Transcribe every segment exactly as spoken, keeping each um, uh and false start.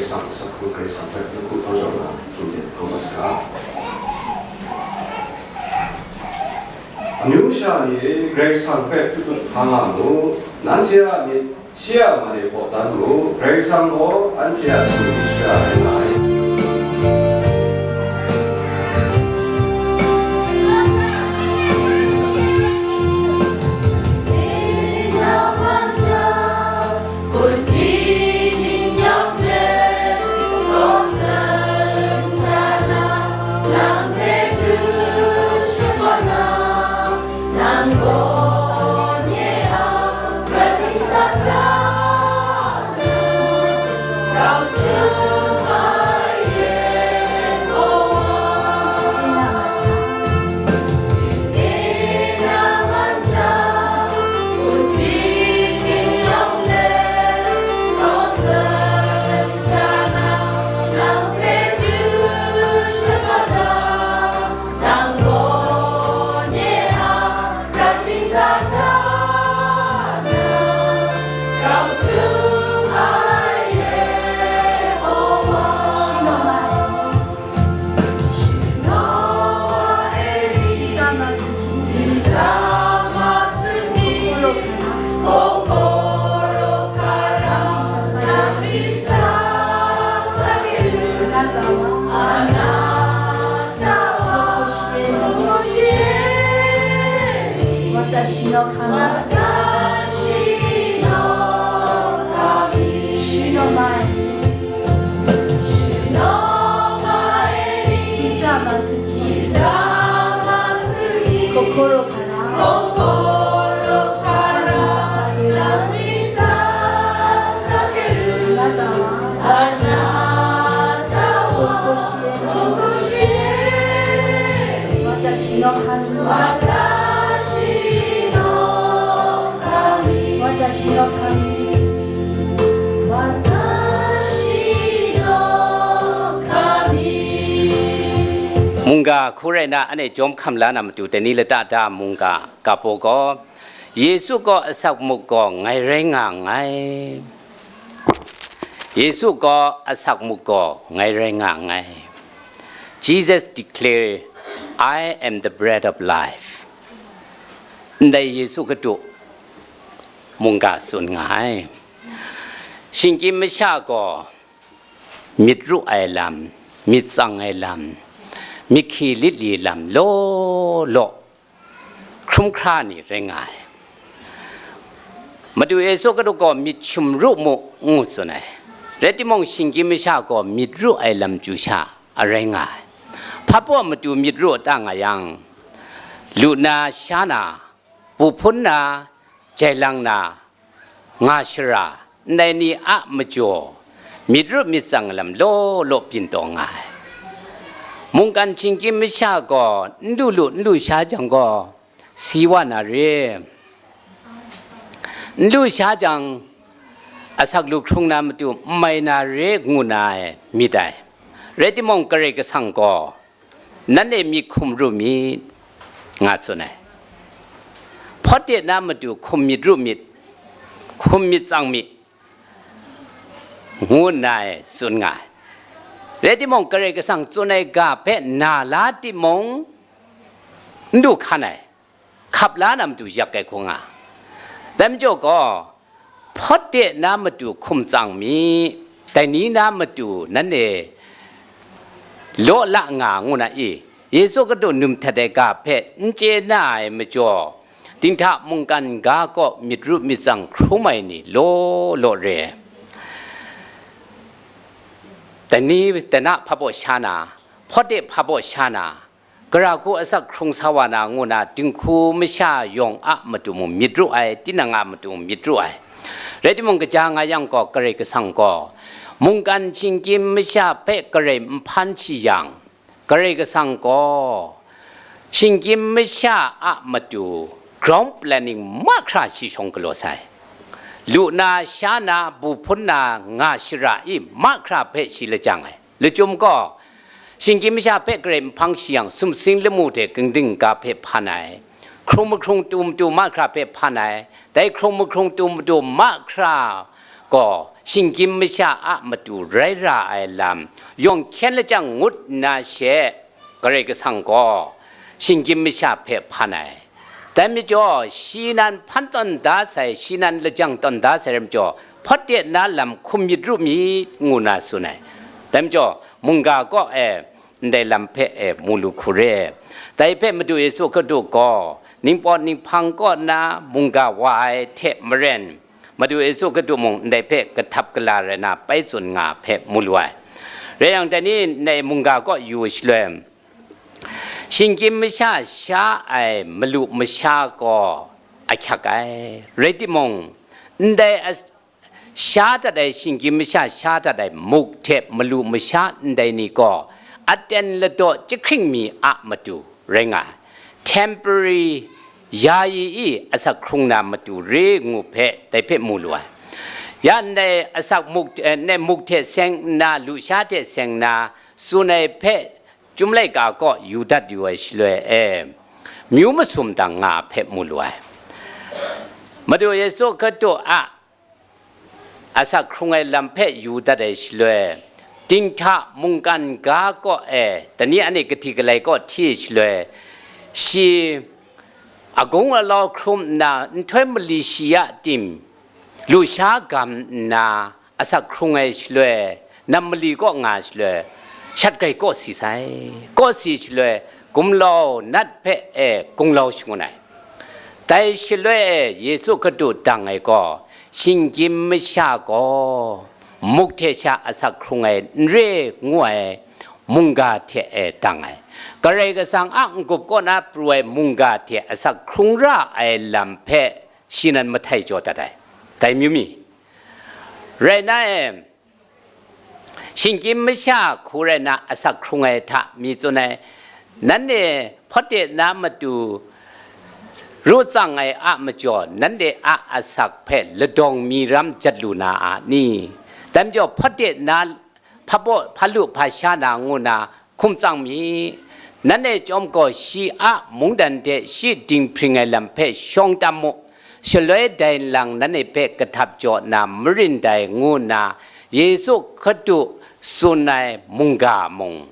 Sang, sa hku Karai Kasang hpe n hku hkau jaw na, hkrum de hkau nga saga. Amyu masha ni e, Karai Kasang hpe hkutut hpa nga mu, nanhte a myit shi a man e baw dan mu, Karai Kasang gaw anhte a tsun shara ai nga ai. Mungga hku rai na, anhte jawm hkam la na matu, dai ni lata da mungga ga baw gaw, Yesu gaw asak muk gaw ngai rai nga nngai. Yesu gaw asak muk gaw ngai rai nga nngai. Jesus declare, "I am the bread of life." Ndai Yesu Kadu mungga tsun nga ai. Shinggyim masha gaw myit ru ai lam, myit tsang ai lam, myit hkyi lit li lam law law hkrum hkra ni rai nga ai. Madu Yesu Kadu gaw myit hkyum ru mu, ngu tsun ai. Rai timung, shinggyim masha gaw myit ru ai lam chyu sha a rai nga ai. Hpa baw matu myit ru a ta nga yang, lu na, sha na, bu hpun na, jai lang na, nga shara, ndai ni a majaw, myit ru myit tsang lam law law byin taw nga ai. Mungkan shinggyim masha gaw n lu lu, n lu sha jang gaw, si wa na re, n lu sha jang, asak lu hkrung na matu n mai na re, ngu na ai myit dai. Rai timung, Karai Kasang gaw, "Nanhte myit hkum ru myit," nga tsun ai. "Hpawt de na matu hkum myit ru myit, hkum myit tsang myit," ngu nna e tsun nga ai. Rai timung, Karai Kasang tsun ai ga hpe na la timung, n du hkan ai, hkap la na matu yak ai hku nga. Dai majaw gaw, "Hpawt de na matu hkum tsang mi, dai ni na matu nanhte law la nga," ngu na i? Yesu Kadu num htet ai ga hpe n chye na ai majaw, dinghta mungkan ga kaw myit ru myit tsang hkrum ai ni law law re ai. Dai ni dai na hpa baw sha na, hpawt de hpa baw sha na, gara hku asak hkrung sa wa na ngu na, dinghku masha yawng a matu mung myit ru ai, tinang a matu mung myit ru ai. Rai timung, kaja nga yang gaw, Karai Kasang gaw mungkan shinggyim masha hpe Karai n hpan shi yang, Karai Kasang gaw shinggyim masha a matu ground planning mahkra shi shawng galaw sai. Lu na, sha na, bu hpun na, nga shara i mahkra hpe shi lajang ai. Lachyum gaw, shinggyim masha hpe Karai n hpan shi yang, sumsing lamu hte ginding ga hpe hpan ai, hkrung mahkrung tu matu mahkra hpe hpan ai, dai hkrung mahkrung tu matu mahkra gaw shinggyim masha a matu rai ra ai lam, yawng hkyen lajang ngut nna she, Karai Kasang gaw shinggyim masha hpe hpan ai. Dai majaw, shi nan hpan tawn da sai, shi nan lajang tawn da sai rai majaw, hpawt de na lam hkum myit ru myit, ngu na tsun ai. Dai majaw, mungga kaw e ndai lam hpe e mu lu hku re. Dai hpe Madu Yesu Hkristu gaw ningpawt ninghpang kaw na mungga wa ai hte maren, Madu Yesu Hkristu mung ndai hpe kahtap kala rai na pai tsun nga hpe mu lu ai. Rai yang, dai ni ndai mungga kaw yu shaloi, shinggyim masha sha ai malu masha gaw ahkyak ai. Rai timung, ndai as-, sha dat ai, shinggyim masha sha dat ai muk hte malu masha ndai ni gaw aten ladaw jahkring mi a matu rai nga ai. Temporary, yayi i asak hkrung na matu re ngu hpe dai hpe mu lu ai. Ya ndai asak muk, eh, ndai muk hte seng nna, lusha hte seng nna, tsun ai hpe Chyum laika kaw yu dat yu ai shaloi e, myu masum dang nga hpe mu lu ai. Madu Yesu Hkristu a asak hkrung ai lam hpe yu dat ai shaloi, dinghta mungkan ga kaw e, dai ni anhte kahti kalai kaw hti ai shaloi, shi agung alau hkrum nna nhtoi mali shi ya tim, lusha gam nna, asak hkrung ai shaloi, nam mali kaw nga shaloi, shat grai kaw si sai. Kaw si shaloi, gumlau nat hpe e gunglau shangun ai. Dai shaloi e Yesu Hkristu dang ai gaw, shinggyim masha gaw muk hte sha asak hkrung ai n re ngu ai mungga hte e dang ai. Karai Kasang a n-gup kaw na pru ai mungga hte asak hkrung ra ai lam hpe shi nan mahtai jaw dat ai. Dai amyu mi, rai na e, shinggyim masha hku rai na asak hkrung ai hta mi tsun ai, nanhte hpawt de na matu ru tsang ai a majaw, nanhte a asak hpe ladawng mi ram jat lu na a ni? Dai majaw, hpawt de na hpabaw, hpalu, hpasha na ngu na hkum tsang mi. Nanhte chyawm gaw shi a mungdan hte shi dinghpring ai lam hpe shawng tam mu. Shaloi dai nlang nanhte hpe kahtap jaw na marin dai ngu nna Yesu Hkristu tsun ai mungga mung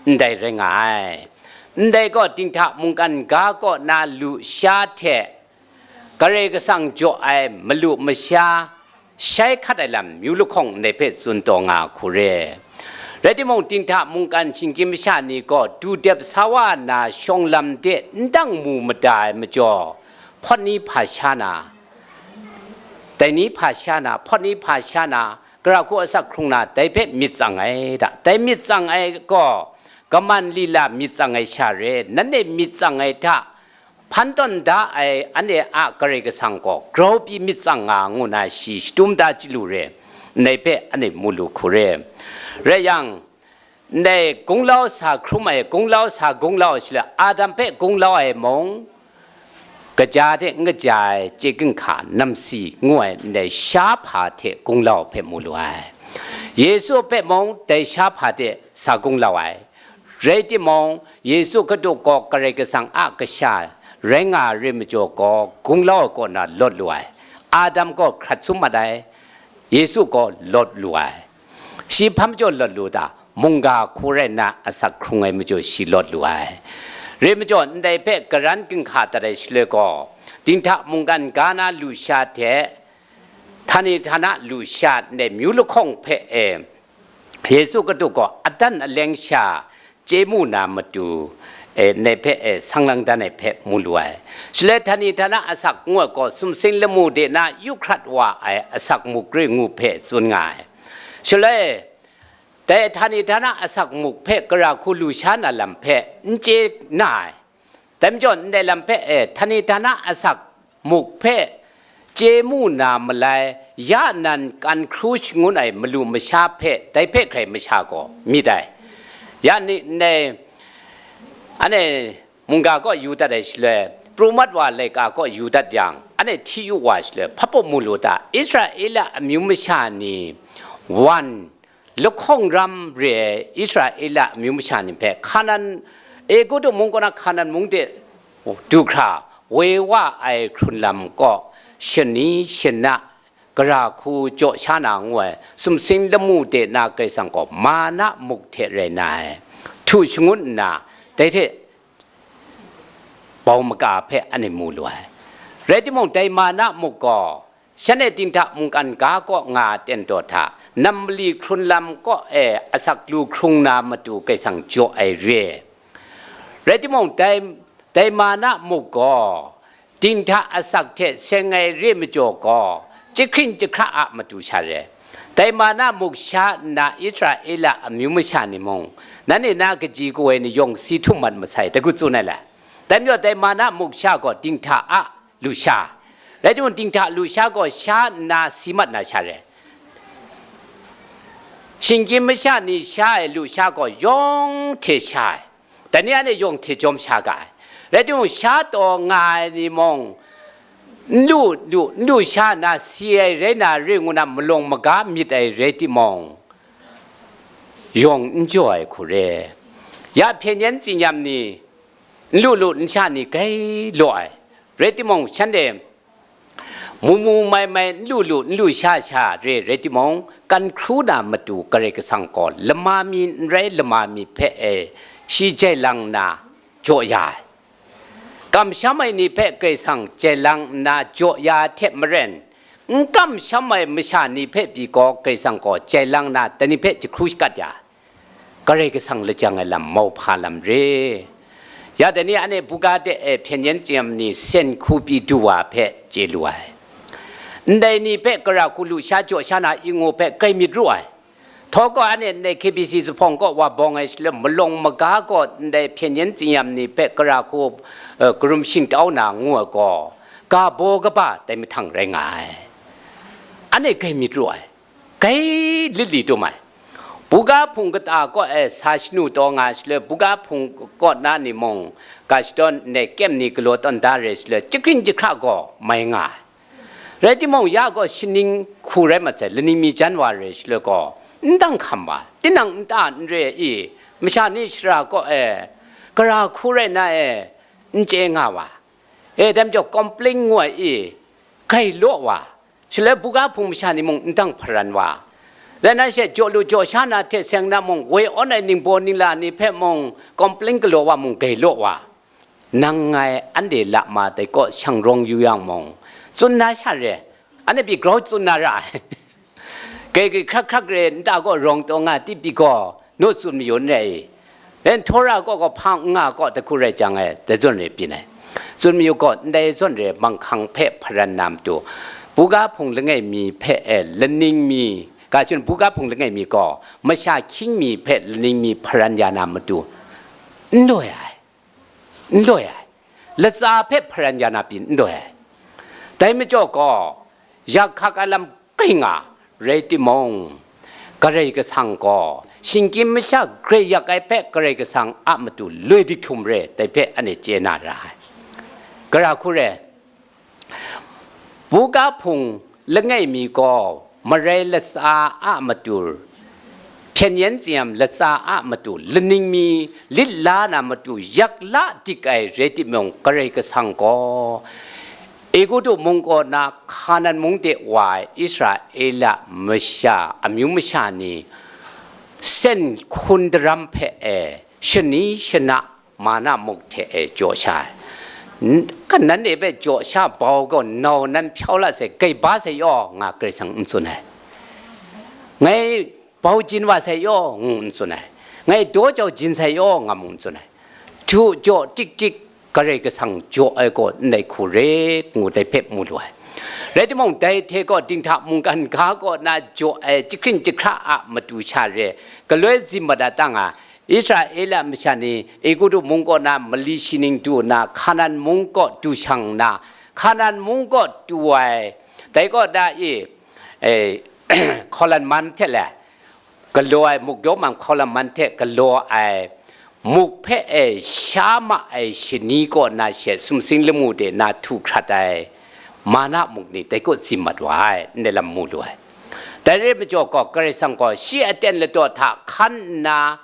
ndai rai nga ai. Ndai gaw dinghta mungkan ga kaw na lusha hte Karai Kasang jaw ai malu masha shai hkat ai lam myu lahkawng ndai hpe tsun taw nga hku re. Rai timung, dinghta mungkan shinggyim masha ni gaw du dep sa wa nna shawng lam de n dang mu mada ai majaw, hpawt ni hpa sha na, dai ni hpa sha na, hpawt ni hpa sha na, gara hku asak hkrung na, dai hpe myit tsang ai hta. Dai myit tsang ai gaw, kaman lila myit tsang ai sha re, nanhte myit tsang ai hta, hpan tawn da ai anhte a Karai Kasang gaw grau pyi myit tsang nga ngu na shi shadum da chyalu re, ndai hpe anhte mu lu hku re. Rai yang, ndai gunglau sa hkrum ai, gunglau sa gunglau ai shaloi, Adam hpe gunglau ai mung, kaja hte n kaja ai chye ginhka namsi ngu ai ndai sha hpa hte gunglau hpe mu lu ai. Yesu hpe mung dai sha hpa hte sa gunglau ai. Rai timung, Yesu Hkristu gaw Karai Kasang a Kasha rai nga ai re majaw gaw, gunglau ai kaw na lawt lu ai. Adam gaw hkrat sum mat ai, Yesu gaw lawt lu ai. Shi hpa majaw lawt lu ta? Mungga hku rai nna asak hkrung ai majaw shi lawt lu ai. Re majaw, ndai hpe karan ginhka dat ai shaloi gaw, dinghta mungkan ga na lusha hte, htani htana lusha ndai myu lahkawng hpe e, Yesu Hkristu gaw adan aleng sha chye mu na matu, e, ndai hpe e sang lang dan ai hpe mu lu ai. Shaloi htani htana asak ngu ai gaw sumsing lamu de na yu hkrat wa ai asak muk re ngu hpe tsun nga ai. Shaloi dai htani htana asak muk hpe gara hku lusha na lam hpe n chye na ai. Dai majaw, ndai lam hpe e, htani htana asak muk hpe chye mu na malai, ya nan kan hkru shangun ai malu masha hpe, dai hpe hkrai masha gaw myit ai. Ya ni, ndai, anhte mungga kaw yu dat ai shaloi, pru mat wa laika kaw yu dat yang, anhte hti yu wa shaloi, hpa pawt mu lu ta? Israela amyu masha ni wan lahkawng ram re ai Israela amyu masha ni hpe Hkanan, Egutu mung kaw na Hkanan mung de du hkra woi wa ai hkrun lam kaw shani shana gara hku jaw sha na ngu ai sumsing lamu de na Karai Kasang gaw mana muk hte rai na ai, htu shangun nna, dai hte bau maka hpe anhte mu lu ai. Rai timung, dai mana muk gaw, shanhte dinghta mungkan ga kaw nga ai ten daw hta, nam mali hkrun lam kaw e asak lu hkrung na matu Karai Kasang jaw ai re. Rai timung, dai, dai mana muk gaw, dinghta asak hte seng ai re majaw gaw, jahkring jahkra a matu sha re. Dai mana muk sha nna Israela amyu masha ni mung, nanhte na kaji kawoi ni yawng si htum mat masai, dai hku tsun ai le. Dai majaw, dai mana muk sha gaw dinghta a lusha. Rai timung, dinghta lusha gaw sha nna si mat na sha re. Shinggyim masha ni sha ai lusha gaw yawng hte sha ai. Dai ni anhte yawng hte jawm sha ga ai. Rai timung, sha taw nga ai ni mung, n lu, lu, n lu sha na si ai rai na re ngu na malawng maga myit ai rai timung, yawng n jaw ai hku re. Ya hpyen yen tsinyam ni, n lu lu n sha ni gai law ai. Rai timung, shanhte mu mu mai mai n lu lu n lu sha sha re, rai timung, kan hkru na matu Karai Kasang gaw lama mi n rai lama mi hpe e shi jai lang nna jaw ya ai. Kamsham ai ni hpe Karai Kasang jai lang nna jaw ya ai hte maren, n kamsham ai masha ni hpe pyi gaw Karai Kasang gaw jai lang nna dai ni hpe jahkru shakat ya ai. Karai Kasang lajang ai lam mauhpa lam re. Ya dai ni anhte buga de e hpyen yen tsinyam ni sen hku pyi du wa hpe chye lu ai. Ndai ni hpe gara hku lusha jaw sha na ingu hpe grai myit ru ai. Htaw gaw anhte ndai K B C zuphpawng kaw wa bawng ai shaloi, malawng maga gaw ndai hpyen yen tsinyam ni hpe gara hku, eh, karum shingtau na ngu ai gaw, ga baw kaba dai mahtang rai nga ai. Anhte grai myit ru ai. Gai lit li tum ai. Buga hpung kata kaw e sa shanu taw nga shaloi, buga hpung kaw na ni mung, ga shadawn ndai kyem ni galaw tawn da re shaloi, jahkring jahkra gaw mai nga ai. Rai timung, ya gaw shaning hku rai mat sai, laning mi jan wa re shaloi gaw, n dang hkam wa, tinang nta n re i, masha ni shara kaw e, gara hku rai na e, n chye nga wa, e, dai majaw complain ngu ai i, grai law wa, shaloi buga hpung masha ni mung n dang hparan wa, rai na she, jaw lu jaw sha na hte seng na mung, woi awn ai ningbaw ningla ni hpe mung, complain galaw wa mung, grai law wa, nang ngai anhte lama dai kaw shang rawng yu yang mung, tsun na sha re, anhte pyi grau tsun na ra ai. Grai grai hkrak hkrak re, nta kaw rawng taw nga, ti pyi gaw, naw tsun mayu n rai i? Len Tora kaw gaw hpa n nga kaw, dai hku rai jang e, dai zawn re byin ai. Tsun mayu gaw, ndai zawn re manghkang hpe hparan na matu, buga hpung langai mi hpe e laning mi, ga shun buga hpung langai mi gaw, masha hkying mi hpe laning mi hparan ya na matu, n loi ai. N loi ai. Latsa hpe hparan ya na pyi n loi ai. Dai majaw gaw, yak hkak ai lam grai nga, rai timung, Karai Kasang gaw, shinggyim masha grai yak ai hpe Karai Kasang a matu loi dik htum re, dai hpe anhte chye na ra ai. Gara hku re, buga hpung langai mi gaw marai latsa a matu, hpyen yen tsinyam latsa a matu, laning mi lit la na matu, yak la dik ai rai timung, Karai Kasang gaw Egutu mung kaw na Hkanan mung de wa ai Israela masha, amyu masha ni sen hkun daram hpe e shani shana mana muk hte e jaw sha ai. N-, kan nanhte hpe jaw sha bau gaw nau nan hpyau la sai, grai ba sai yaw, nga Karai Kasang n tsun ai. Ngai bau jin wa sai yaw, ngu n tsun ai. Ngai daw jau jin sai yaw, nga mung n tsun ai. Htu jaw tik tik, Karai Kasang jaw ai gaw ndai hku re, ngu dai hpe mu lu ai. Rai timung, dai hte gaw dinghta mungkan ga kaw na jaw ai jahkring jahkra a matu sha re, galoi zim mat a tang a, Israela masha ni Egutu mung kaw na mali shining du nna, Hkanan mung kaw du shang nna, Hkanan mung kaw du ai, dai kaw da i, e, hkawlan man hte le, galaw ai, muk daw man hkawlan man hte galaw ai, muk hpe e sha ma ai shani kaw na she sumsing lamu de na htu hkrat ai, mana muk ni dai kaw zim mat wa ai, ndai lam mu lu ai. Dai rai majaw gaw, Karai Kasang gaw shi aten ladaw hta hkan nna,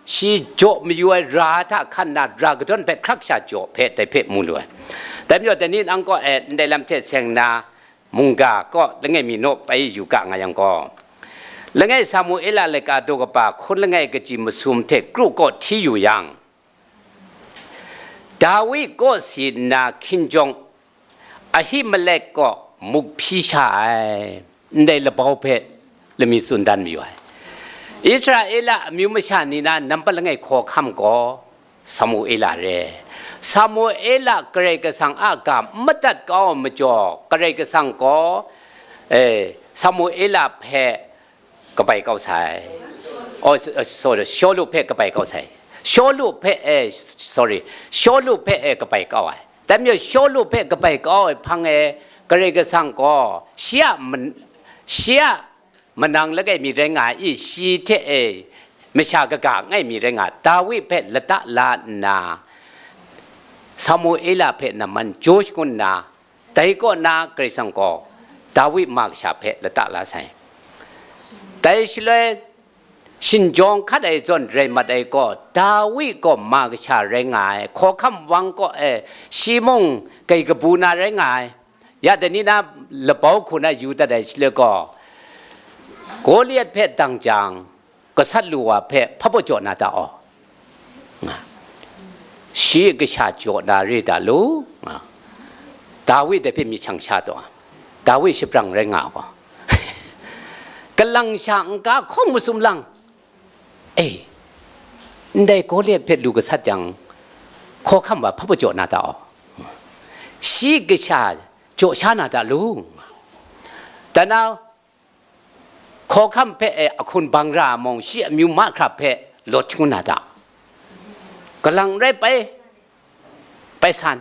shi jaw mayu ai ra hta hkan nna, ra kadawn hpe hkrak sha jaw hpe dai hpe mu lu ai. Dai majaw, dai ni nang kaw e ndai lam hte seng nna, mungga kaw langai mi naw pai yu ga nga yang gaw, langai Samuela laika daw kaba hkun langai kaji masum hte kru kaw hti yu yang, Dawi kaw si nna hkinjawng Ahimelek kaw muk hpyi sha ai, ndai labau hpe lami tsun dan mayu ai. Israela amyu masha ni na nampat langai hkawhkam gaw Samuela re. Samuela Karai Kasang a ga n madat kau ai majaw, Karai Kasang gaw, eh, Samuela hpe kabai kau sai. Oh, s- uh, sorry, Shawlu hpe kabai kau sai. Shawlu hpe, eh, sorry, Shawlu hpe, eh, kabai kau ai. Dai majaw Shawlu hpe kabai kau ai hpang e, Karai Kasang gaw shi a man- shi a manang langai mi rai nga ai, shi hte e masha kaga ngai mi rai nga, Dawi hpe lata la nna, Samuela hpe namman jaw shangun nna, dai kaw na Karai Kasang gaw Dawi ma kasha hpe lata la sai. Dai shaloi, shinjawng hkat ai zawn rai mat ai gaw, Dawi gaw ma kasha rai nga ai, hkawhkam wang kaw e shi mung kai kabu na rai nga ai. Ya dai ni na labau hku na yu dat ai shaloi gaw, Goliat hpe dang jang, gasat lu wa hpe hpa baw jaw na ta aw? Nga. Shi kasha jaw na re ta lu? Nga. Dawi dai hpe myit shang sha taw, Dawi shabrang rai nga gaw, kalang sha n-ga hkawng masum lang, e, ndai Goliat hpe lu gasat jang, hkawhkam wa hpa baw jaw na ta aw? Shi kasha jaw sha na ta lu? Nga. Dai na, hkawhkam hpe e ahkun bang ra mung, shi amyu mahkra hpe lawt shangun na ta? Kalang rai pai, pai san,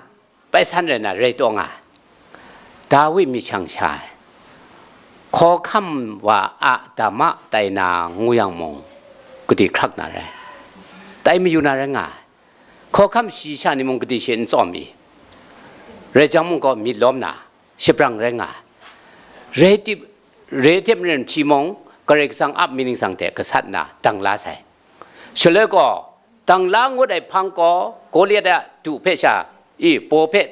pai san rai na rai taw nga ai. Dawi myit shang sha ai. Hkawhkam wa a dama tai na ngu yang mung, gade hkrak na rai, tai mayu na rai nga ai. Hkawhkam shayi sha ni mung gade she n tsawm i? Rai jang mung gaw myit lawm na, shabrang rai nga ai. Rai tip, rai tep maren hpyi mung, Karai Kasang a mying ningsang hte gasat nna dang la sai. Shaloi gaw, dang la ngut ai hpang gaw, Goliat a du hpe sha, i, baw hpe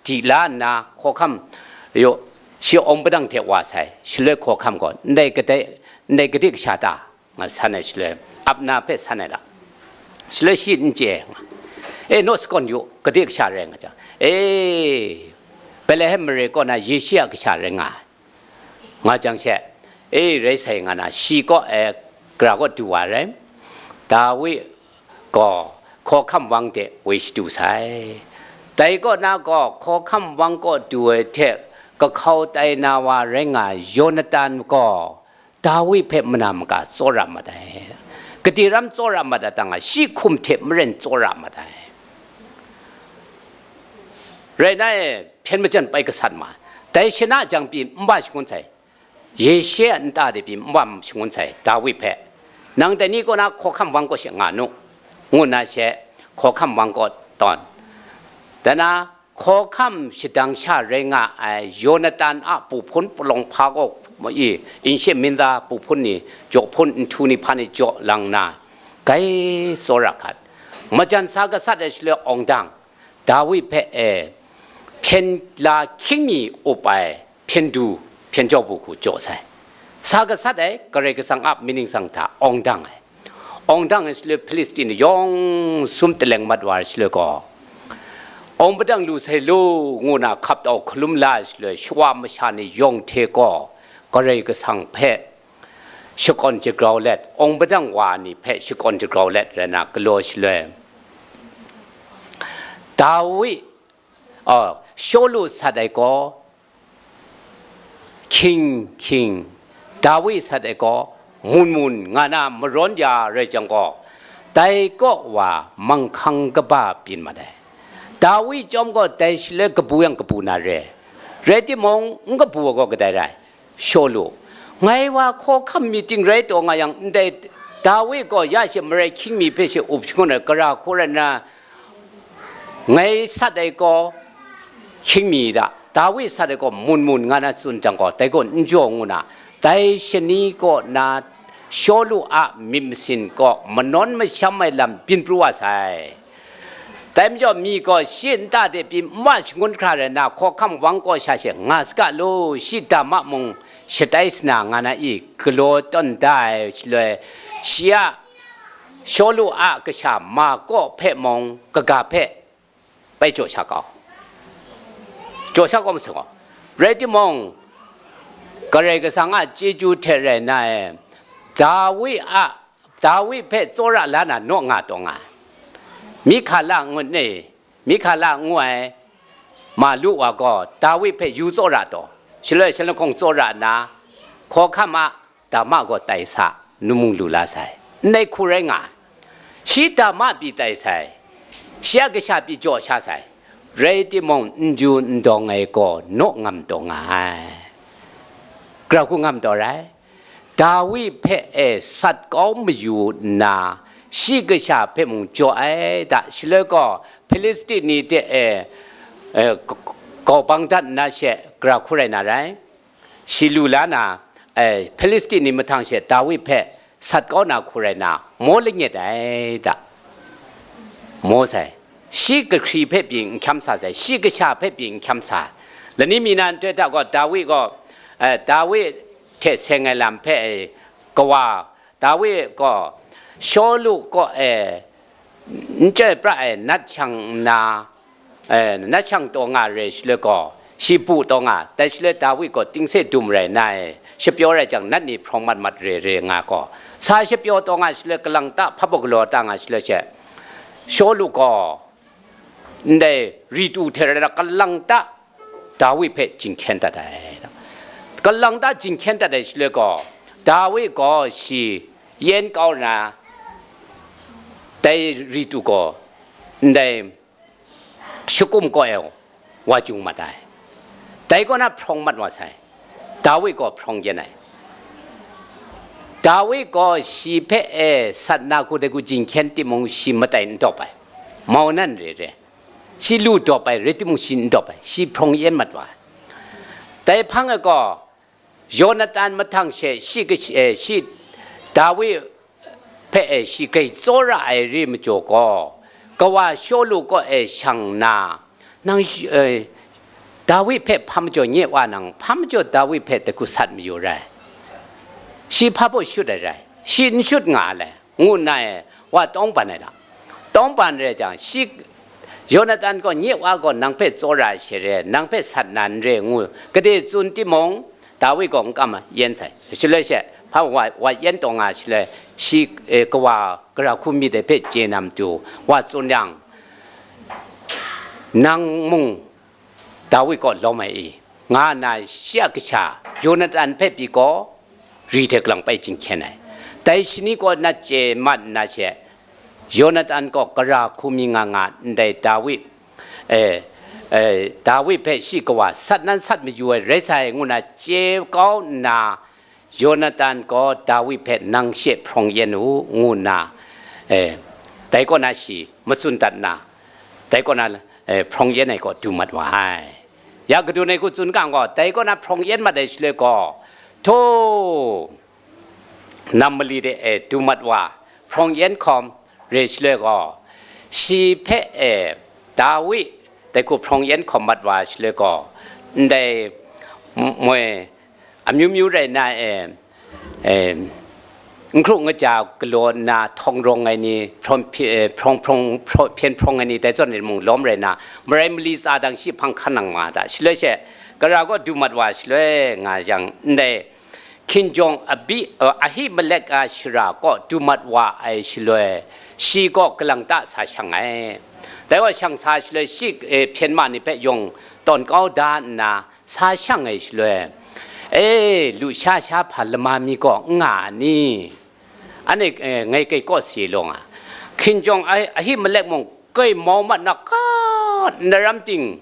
di la nna, hkawhkam yaw, shi awng padang hte wa sai. Shaloi hkawhkam gaw, ndai kadai, ndai gade kasha ta? Nga san ai shaloi, Abna hpe san ai la. Shaloi shi n chye nga, e, naw sakawn yu, gade kasha rai nga jang, e, Betlehem mare kaw na Yeshe a kasha rai nga ai, nga jang she, e, rai sai nga na, shi kaw, e, gara kaw du wa rai. Dawi gaw hkawhkam wang de woi shadu sai. Dai kaw na gaw, hkawhkam wang kaw du ai hte kahkau tai na wa rai nga ai Yonatan gaw, Dawi hpe mana maga tsawra mat ai. Gade ram tsawra mat ai ta nga, shi hkum hte maren tsawra mat ai. Rai na e, hpyen majan pai gasat ma ai. Dai shana jang pyi n wa shangun sai. Yeshe a nta de pyi n wa shangun sai, Dawi hpe. Nang dai ni kaw na hkawhkam wang kaw she nga nu, ngu nna she hkawhkam wang kaw tawn. Dai na, hkawhkam shadang sha rai nga ai Yonatan a pu hpun palawng hpa gaw, i, nshe minda pu hpun ni, jaw hpun nhtu ni hpa ni jaw lang nna, gai tsawra hkat. Majan sa gasat ai shaloi awng dang, Dawi hpe, e, hpyen la hkying mi up ai hpyen du, hpyen jau bu hku jaw sai. Sa gasat ai Karai Kasang a mying ningsang hta awng dang ai. Awng dang ai shaloi Hpilistin yawng sum taleng mat wa ai shaloi gaw, awng padang lu sai lu, ngu na hkap tau hkalum la ai shaloi, shawa masha ni yawng hte gaw Karai Kasang hpe shakawn jagrau let, awng padang wa ni hpe shakawn jagrau let rai na galaw shaloi, Dawi, oh, Shawlu sat ai gaw, hkying hkying, Dawi sat ai gaw, mun mun nga na marawn ya rai jang gaw, dai kaw wa manghkang kaba byin mat ai. Dawi chyawm gaw dai shaloi kabu yang kabu na re, rai timung, n kabu ai gaw kadai rai? Shawlu. Ngai wa hkawhkam myit ting rai taw nga yang, ndai Dawi gaw ya she marai hkying mi hpe she up shangun ai, gara hku rai nna, ngai sat ai gaw hkying mi da, Dawi sat ai gaw mun mun nga na tsun jang gaw, dai gaw n jaw ngu na, dai shani kaw na Shawlu a myit masin kaw manawn masham ai lam byin pru wa sai. Dai majaw mi gaw shi nta de pyi ma shangun hkra rai nna, hkawhkam wang kaw sha she nga saga lu, shi dama mung shatai sana nga na i galaw tawn da ai shaloi, shi a Shawlu a kasha ma kaw hpe mung kaga hpe bai jaw sha kau. Jaw sha kau masang gaw, rai timung, Karai Kasang a chyeju hte rai nna e, Dawi a Dawi hpe tsawra la na naw nga taw nga ai. Mikhala ngut ni, Mikhala ngu ai ma lu wa gaw Dawi hpe yu tsawra taw, shaloi shalahkawng tsawra nna, hkawhkam a dama gaw tai sa, nu mung lu la sai. Ndai hku rai nga ai. Shi dama pyi tai sai, shi a kasha pyi jaw sha sai. Rai timung, n ju n dawng ai gaw naw ngam taw nga ai. Gara hku ngam taw rai. Dawi hpe e sat kau mayu nna, shi kasha hpe mung jaw ai da, shaloi gaw Hpilisti ni hte e, e, k-, k-, kau bang dat nna she gara hku rai na rai. Shi lu la na, e, Hpilisti ni mahtang she Dawi hpe sat kau na hku rai na, maw lanyet ai da. Maw sai. Shi kahkri hpe pyi n hkyam sa sai, shi kasha hpe pyi n hkyam sa. Lani mi na nhtoi hta gaw, Dawi gaw, eh, Dawi hte seng ai lam hpe, eh, kawa, Dawi gaw Shawlu kaw e n chyoi pra ai nat shang nna, eh, nat shang taw nga re shaloi gaw, shi bu taw nga, dai shaloi Dawi gaw tingse dum rai nna e, shapyaw rai jang, nat ni hprawng mat mat re re nga gaw, sa shapyaw taw nga shaloi, kalang ta hpa baw galaw ta nga shaloi she, Shawlu gaw ndai ritu hte rai na, kalang ta Dawi hpe jinghkyen dat ai. Kalang ta jinghkyen dat ai shaloi gaw, Dawi gaw shi yen kau nna, dai ritu gaw ndai shakum kaw e wa jung mat ai. Dai kaw na hprawng mat wa sai. Dawi gaw hprawng yen ai. Dawi gaw shi hpe e sat na hku dai hku jinghkyen timung, shi matai n dawp ai. Mau nan re re. Shi lu dawp ai, rai timung shi n dawp ai. Shi hprawng yen mat wa ai. Dai hpang e gaw, Yonatan mahtang she shi kashi, eh, shi Dawi hpe, eh, shi grai tsawra ai re majaw gaw, kawa Shawlu kaw e shang nna, nang, eh, Dawi hpe hpa majaw nye wa nang, hpa majaw Dawi hpe dai hku sat mayu rai? Shi hpa baw shut ai rai? Shi n shut nga a le? Ngu nna e, wa tawng ban ai da. Tawng ban rai jang, shi, Yonatan gaw, nye wa gaw nang hpe tsawra ai she re, nang hpe sat na n re, ngu, gade tsun timung, Dawi gaw n kam yen sai. Shaloi she, hpa wa, wa yen taw nga shaloi, shi, eh, kawa gara hku myit ai hpe chye na matu, wa tsun yang, nang mung Dawi kaw lawm ai i, nga nna shi a kasha Yonatan hpe pyi gaw, ri hte kalang bai jinghkyen ai. Dai shani kaw na chye mat nna she, Yonatan gaw gara hku mi nga nga ndai Dawi, eh, eh, Dawi hpe shi kawa sat nan sat mayu ai rai sai, ngu na chye kau nna, Yonatan gaw Dawi hpe, "Nang she hprawng yen u," ngu nna, eh, dai kaw na shi matsun dat nna, dai kaw na, eh, hprawng yen ai gaw du mat wa ai. Ya kadun ai hku tsun gang gaw, dai kaw na hprawng yen mat ai shaloi gaw, htaw nam mali de e du mat wa, hprawng yen hkawm re shaloi gaw, shi hpe e Dawi dai hku hprawng yen hkawm mat wa shaloi gaw, ndai moi amyu myu rai nna e, e, n hkru n kaja galaw nna htawng rawng ai ni, hprawng hpye-, e, hprawng hprawng hprawng hpyen hprawng ai ni, dai zawn e mung lawm rai nna, marai mali tsa dang shi hpang hkan nang ma da. Shaloi she, gara gaw du mat wa shaloi nga yang, ndai hkinjawng abi, e, Ahimelek a shara kaw du mat wa ai shaloi, shi gaw kalang ta sa shang ai. Dai wa shang sa shaloi, shi, e, hpyen ma ni hpe yawng tawn kau da nna, sa shang ai shaloi, e, lusha sha hpa lama mi gaw n nga a ni? Anhte, e, ngai kai kaw si law nga. Hkinjawng a, Ahimelek mung kai mau mat na ka, na ram ting,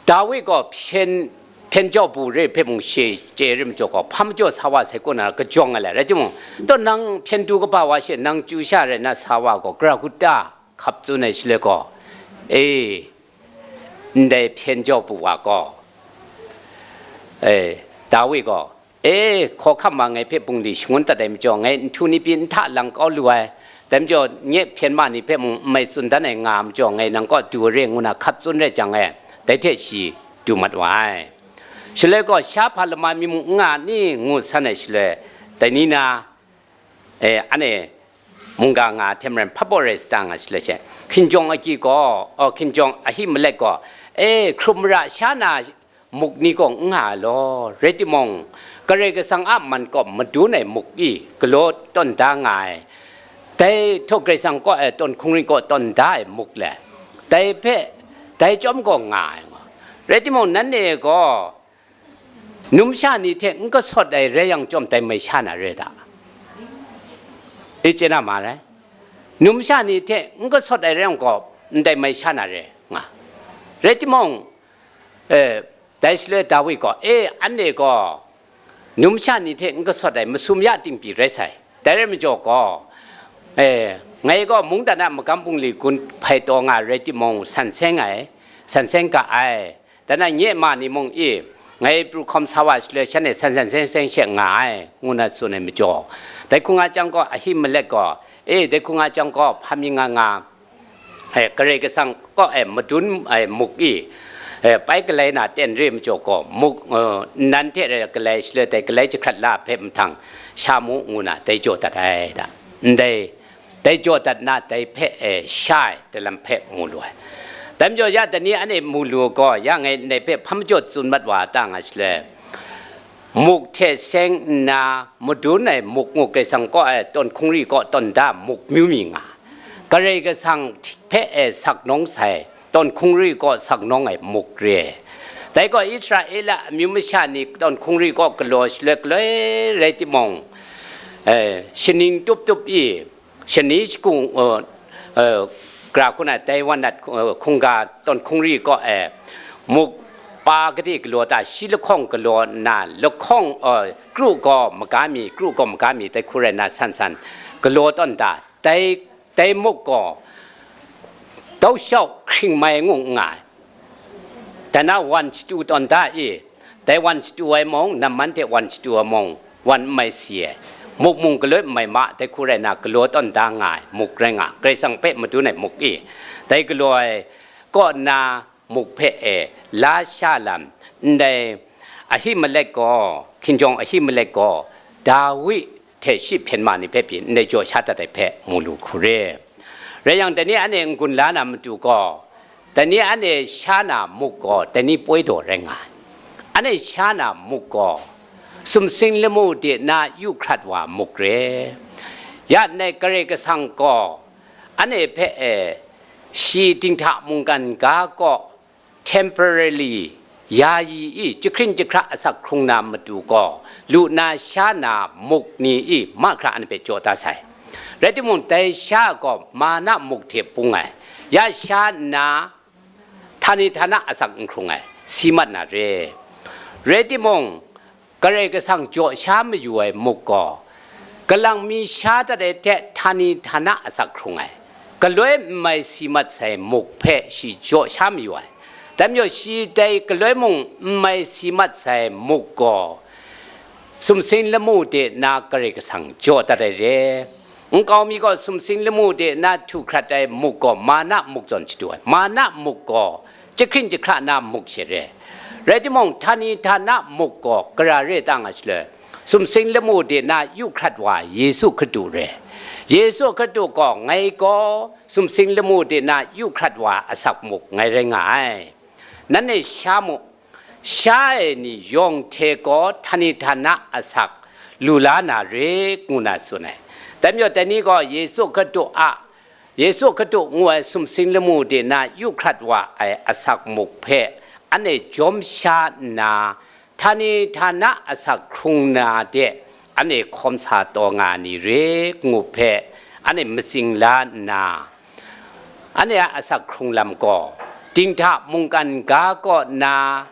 Dawi gaw hpyen, hpyen jau bu re hpe mung she chye re majaw gaw, hpa majaw sa wa sai kaw na kajawng ai lai. Rai timung, taw nang hpyen du kaba wa she nang chyu sha rai nna sa wa gaw, gara hku ta hkap tsun ai shaloi gaw, e, ndai hpyen jau bu wa gaw, e, Dawi gaw, "E, hkawhkam wa ngai hpe bungli shangun dat ai majaw, ngai nhtu ni pyi n hta lang kau lu ai, Dai majaw, nye hpyen ma ni hpe mung n mai tsun dan ai nga ai majaw, ngai nang kaw du re ngu na hkap tsun rai jang e, dai hte shi du mat wa ai. Shaloi gaw, sha hpa lama mi mung n nga ni ngu san ai shaloi, dai ni na, e, anhte mungga nga hte maren hpabaw rai sa ta nga shaloi she, hkinjawng agyi gaw, o, hkinjawng Ahimelek gaw, e, hkrum mara sha na muk ni gaw n nga ai law, rai timung, Karai Kasang a man kaw madun ai muk i galaw tawn da nga ai, dai htaw Karai Kasang kaw ai tawn hkungri kaw tawn da ai muk le, dai hpe, dai chyawm gaw nga ai. Rai timung, nanhte gaw numsha ni hte n kasawt ai rai yang chyawm, dai mai sha na re da? I chye na ma rai? Numsha ni hte n kasawt ai rai yang gaw, ndai mai sha na re nga. Rai timung, e, dai shaloi Dawi gaw, e, anhte gaw numsha ni hte n kasawt ai masum ya ting pyi rai sai. Dai rai majaw gaw, e, ngai gaw mungdan a magam bungli gun hpai taw nga rai timung, san seng ai, san seng ga ai. Dan a nye ma ni mung i, ngai pru hkawm sa wa shaloi, shanhte san san seng seng she nga ai, ngu na tsun ai majaw, dai hkung a chyang gaw, Ahimelek gaw, e, dai hkung a chyang gaw, hpa mi nga nga, e, Karai Kasang kaw e madun ai muk i, e, pai galai na ten re majaw gaw, muk, e, nnan hte rai galai shaloi, dai galai jahkrat la hpe mahtang sha mu, ngu na dai jaw dat ai da. Ndai, dai jaw dat na, dai hpe, e, sha ai dalam hpe mu lu ai. Dai majaw, ya dai ni anhte mu lu gaw, ya ngai ndai hpe hpa majaw tsun mat wa ta nga shaloi, muk hte seng nna madun ai muk ngu, Karai Kasang kaw ai tawn hkungri kaw tawn da muk myu mi nga, Karai Kasang hpe e sak nawng sai tawn hkungri kaw sak nawng ai muk re. Dai gaw Israela amyu masha ni tawn hkungri kaw galaw shaloi galoi rai timung, e, shaning tup tup i, shani shakung, e, e, gra hku na dai wan nat, e, hkungga tawn hkungri kaw e muk pa gade galaw ta, shi lahkawng galaw nna, lahkawng, e, kru gaw maga mi, kru gaw maga mi, dai hku rai nna san san galaw tawn da, dai, dai muk gaw tau shau hkring mai ngu n nga ai. Dai na wan shatu tawn da i, dai wan shatu ai mung, namman hte wan shatu ai mung, wan n mai si ai. Muk mung galoi n mai ma, dai hku rai na, galaw tawn da nga ai muk rai nga, Karai Kasang hpe madun ai muk i, dai galaw ai kaw nna muk hpe e la sha lam, ndai Ahimelek gaw, hkinjawng Ahimelek gaw, Dawi hte shi hpyen ma ni hpe pyi ndai jaw sha dat ai hpe mu lu hku re. Rai yang, dai ni anhte n-gun la na matu gaw, dai ni anhte sha na muk gaw, dai ni poi daw rai nga ai. Anhte sha na muk gaw, sumsing lamu de na yu hkrat wa muk re. Ya ndai Karai Kasang gaw, anhte hpe e, shi dinghta mungkan ga kaw, temporarily, yayi i jahkring jahkra asak hkrung na matu gaw, lu na sha na muk ni i mahkra anhte hpe jaw da sai. Rai timung, dai sha gaw mana muk hte bung ai, ya sha nna htani htana asak n hkrung ai, si mat na re. Rai timung, Karai Kasang jaw sha mayu ai muk gaw, kalang mi sha dat ai hte htani htana asak hkrung ai, galoi n mai si mat sai muk hpe shi jaw sha mayu ai. Dai majaw, shi dai galoi mung n mai si mat sai muk gaw, sumsing lamu de na Karai Kasang jaw dat ai re. Nkau mi gaw sumsing lamu de na htu hkrat ai muk gaw mana muk zawn shadu ai. Mana muk gaw jahkring jahkra na muk she re. Rai timung, htani htana muk gaw gara re ta nga shaloi, sumsing lamu de na yu hkrat wa Yesu Hkristu re. Yesu Hkristu gaw, ngai gaw sumsing lamu de na yu hkrat wa asak muk ngai rai nga ai. Nanhte sha mu, sha ai ni yawng hte gaw htani htana asak lu la na re, ngu na tsun ai. Dai majaw, dai ni gaw Yesu Hkristu a, Yesu Hkristu ngu ai sumsing lamu de na yu hkrat wa ai asak muk hpe anhte jawm sha nna, htani htana asak hkrung na de anhte hkawm sa taw nga ni re, ngu hpe anhte matsing la nna, anhte a asak hkrung lam gaw, dinghta mungkan ga kaw na,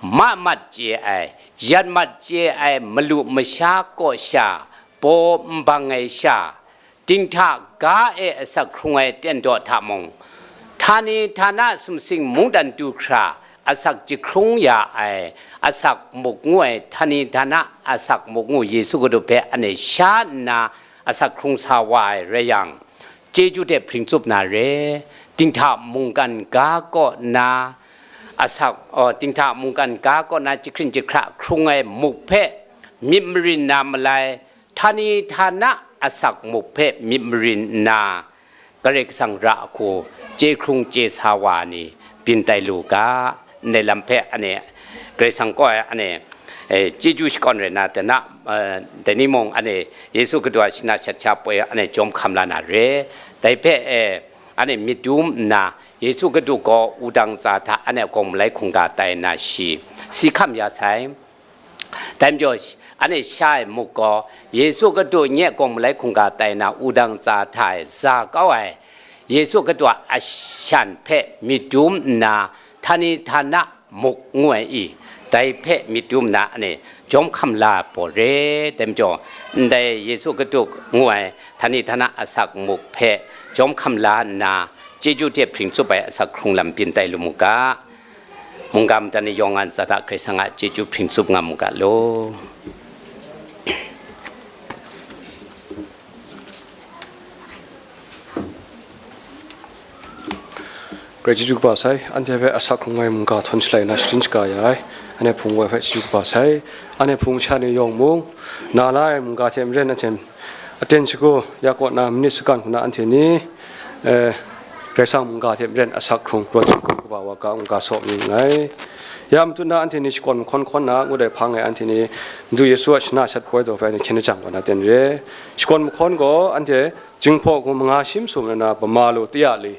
ma mat chye ai, yat mat chye ai malu masha kaw sha, baw nbang ai sha, dinghta ga e asak hkrung ai ten daw hta mung, htani htana sumsing mungdan du hkra asak jahkrung ya ai asak muk ngu ai, htani htana asak muk ngu Yesu Hkristu hpe anhte sha nna, asak hkrung sa wa ai rai yang, chyeju hte hpring tsup na re, dinghta mungkan ga kaw na asak, oh, dinghta mungkan ga kaw na jahkring jahkra hkrung ai muk hpe myit marin na malai, htani htana asak muk hpe myit marin nna, Karai Kasang ra ahku chye hkrung chye sa wa ni byin tai lu ga, ndai lam hpe ane Karai Kasang kaw ai ane, eh, chyeju shakawn rai na, dai na, eh, dai ni mung ane Yesu Hkristu a shana shat sha poi ane jawm hkam la na re. Dai hpe, eh, ane myit dum nna, Yesu Hkristu gaw wudang tsa hta ane gawng malai hkungga tai na shi si hkam ya sai. Dai majaw, sh-, ane sha ai muk gaw, Yesu Hkristu nye gawng malai hkungga tai na wudang tsa hta e za kau ai, Yesu Hkristu a ashan hpe myit dum nna, htani htana muk ngu ai i, dai hpe myit dum nna ane jawm hkam la ai pawt re. Dai majaw, ndai Yesu Hkristu ngu ai htani htana asak muk hpe jawm hkam la nna, chyeju hte hpring tsup ai asak hkrung lam byin tai lu mu ga. Mungga mada ni yawng a ntsa hta Karai Kasang a chyeju hpring tsup nga mu ga law. Karai chyeju kaba sai, anhte hpe asak hkrung ai mungga htawn shalai na sharin shaga ya ai, anhte hpung wa hpe chyeju kaba sai, anhte hpung masha ni yawng mung, na la ai mungga hte maren anhte aten shagu ya kaw na manit sagan hku na anhte ni, eh, Karai Kasang mungga hte maren asak hkrung rawt shagu kaba wa ga mungga saw mi nngai. Ya matut na anhte ni shakawn mahkawn hkawn na ngut ai hpang e anhte ni Madu Yesu a shana shat poi daw hpe anhte hkyen lajang kaw na ten re. Shakawn mahkawn gaw anhte Jinghpaw hku manga shi masum na na Bama lu taya li